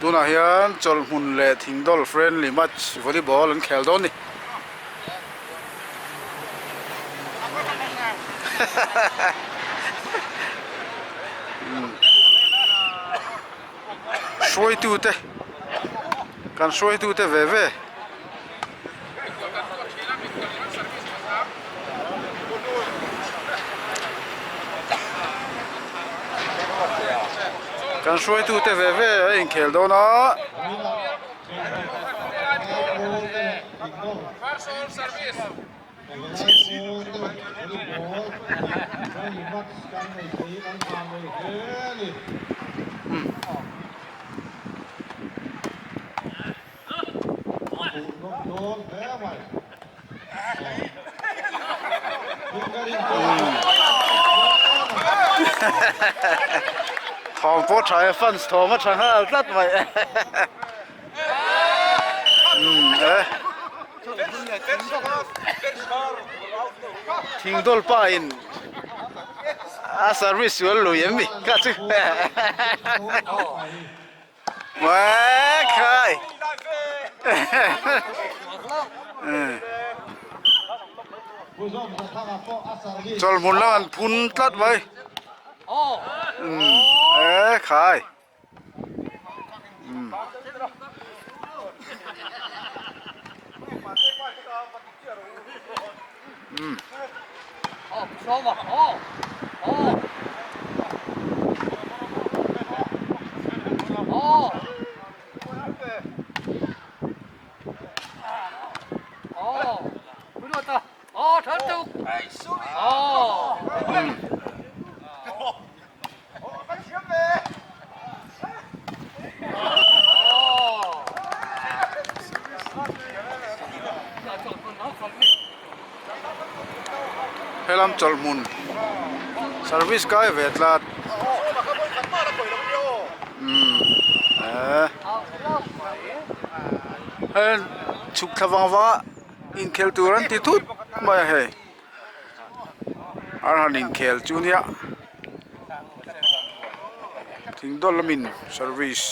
Tunah hian chawlhhmun leh thingdawl friendly match volleyball an khel dawn a ni. Hruaitute kan hruaitute ve ve. Kan hruaitute ve ve a inkhel dawn a. Thawm pawh tha e fans thawm a tha nghal tlat mai Thingdawl pa in a service sual lui em ni kha chu Khai Chawlhmun lam an phun tlat mai e khai. Helam chawlhmun service kai ve tlat umm eh hei chhuk thla vang vang a inkhel tur an ti thut mai a hei. Ar han inkhel chu nia thing dawl lamin service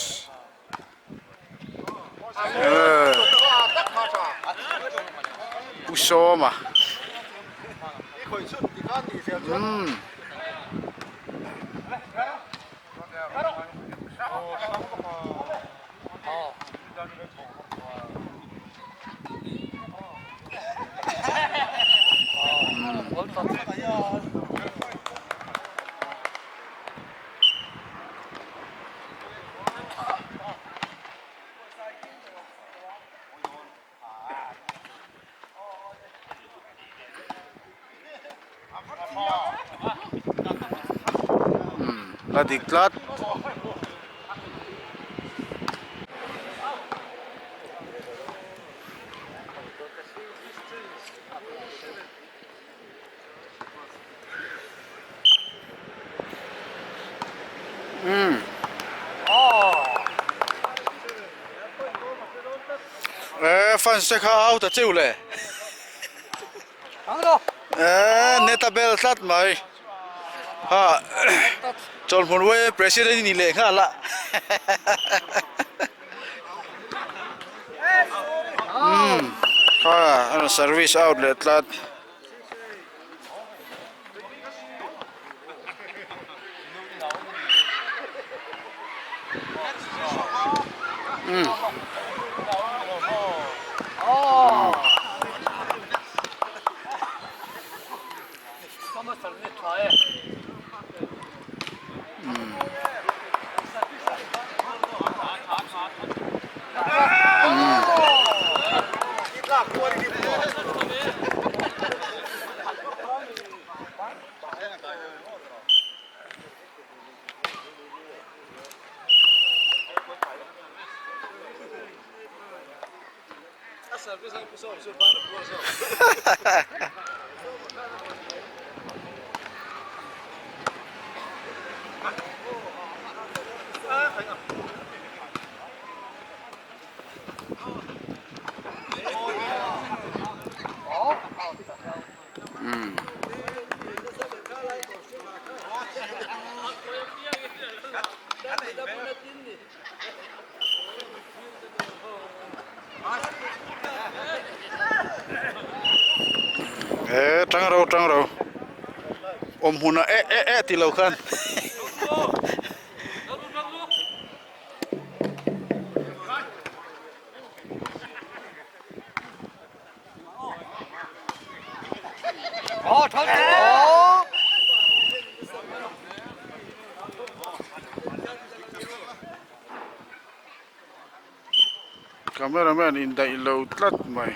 ehh pu sawma umm. La dik tlat. Umm. Eh fans te kha au ta cheu le. Eh net a bel tlat mai. Ha chawlhmun uai president i ni leh nghal a. Umm kha a rawn service out leh tlat. Umm. Awm hmunah eh eh eh ti lo khan. Camera man in daih lo tlat mai.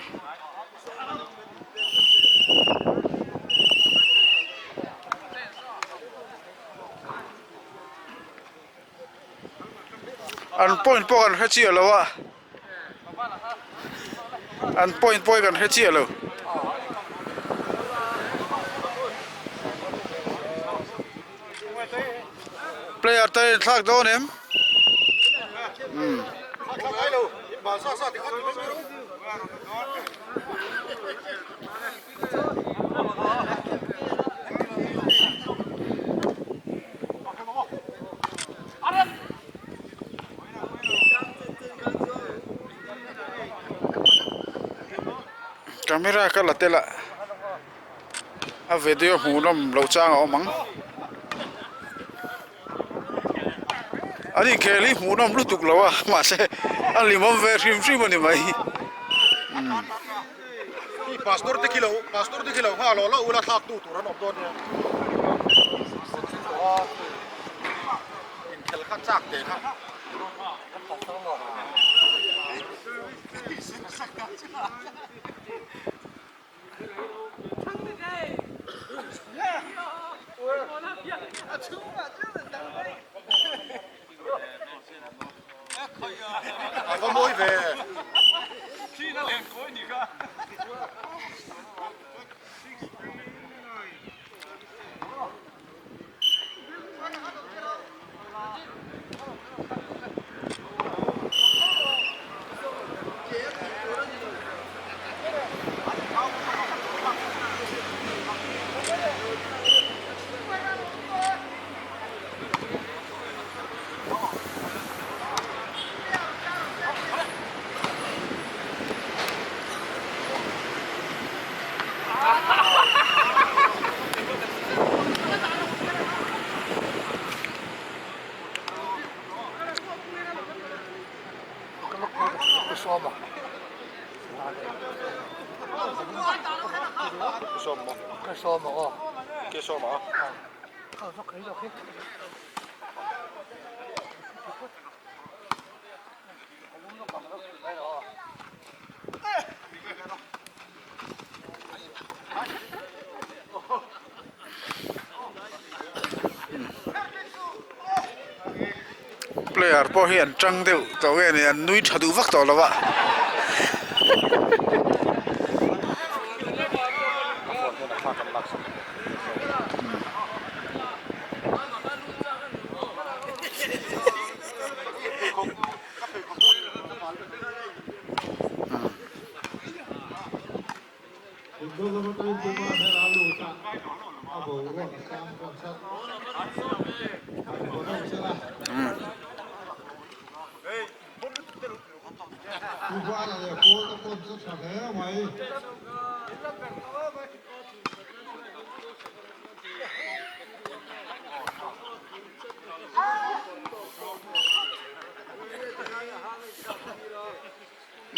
An point pawh kan hre chiah lo a. An point pawh hi kan hre chiah lo. Player te in thlak dawn em? Umm. Camera ka la tel a a video hmuh nawm loh chang a awm ang an inkhel hi hmuh nawm lutuk lo a mahse a hlimawm ve hrim hrim a ni mai umm. Inkhel kha chak teh kha. A va mawi ve. Player pawh hi an tang deuh tawh nge ni an nui tha duh vak tawh lo a.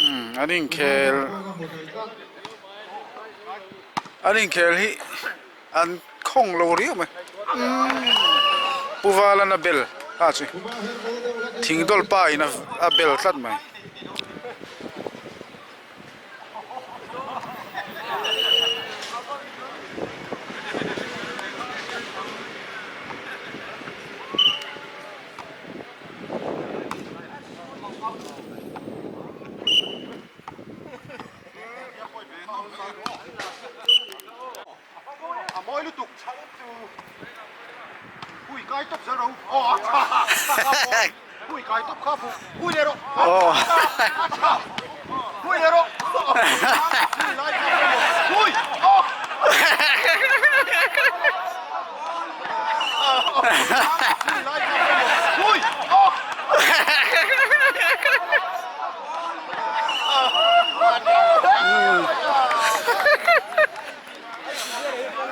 Umm an inkhel an inkhel hi an khawng lo riau mai umm Pu Valana bel a chu thing dawl pa in a bel tlat mai.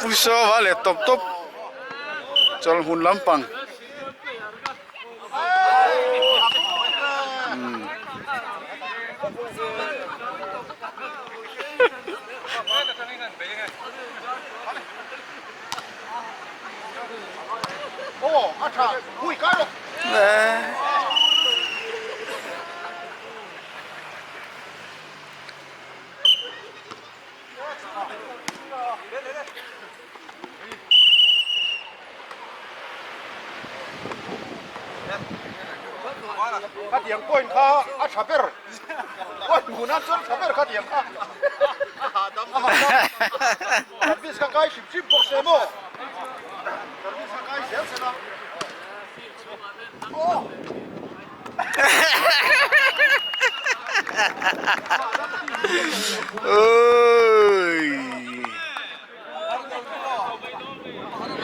Pu Sawva leh tawp tawp. Chawlhhmun lampang. Khatiang point kha a tha ber point hmunah chuan tha ber khatiang kha a hahdam service kha kai hrim hrim bawk se maw service kha kai zel sela aw.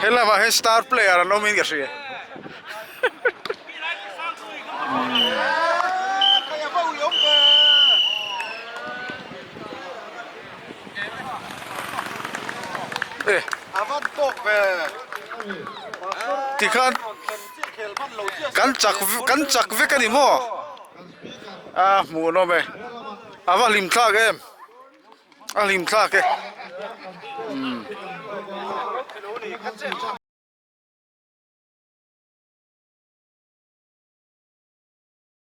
He lamah hian star player an awm in ka hria. Tikhan kan chak kan chak vek a ni maw? A hmuh an awm e. A va hlim thlak em. A hlim thlak e. Umm.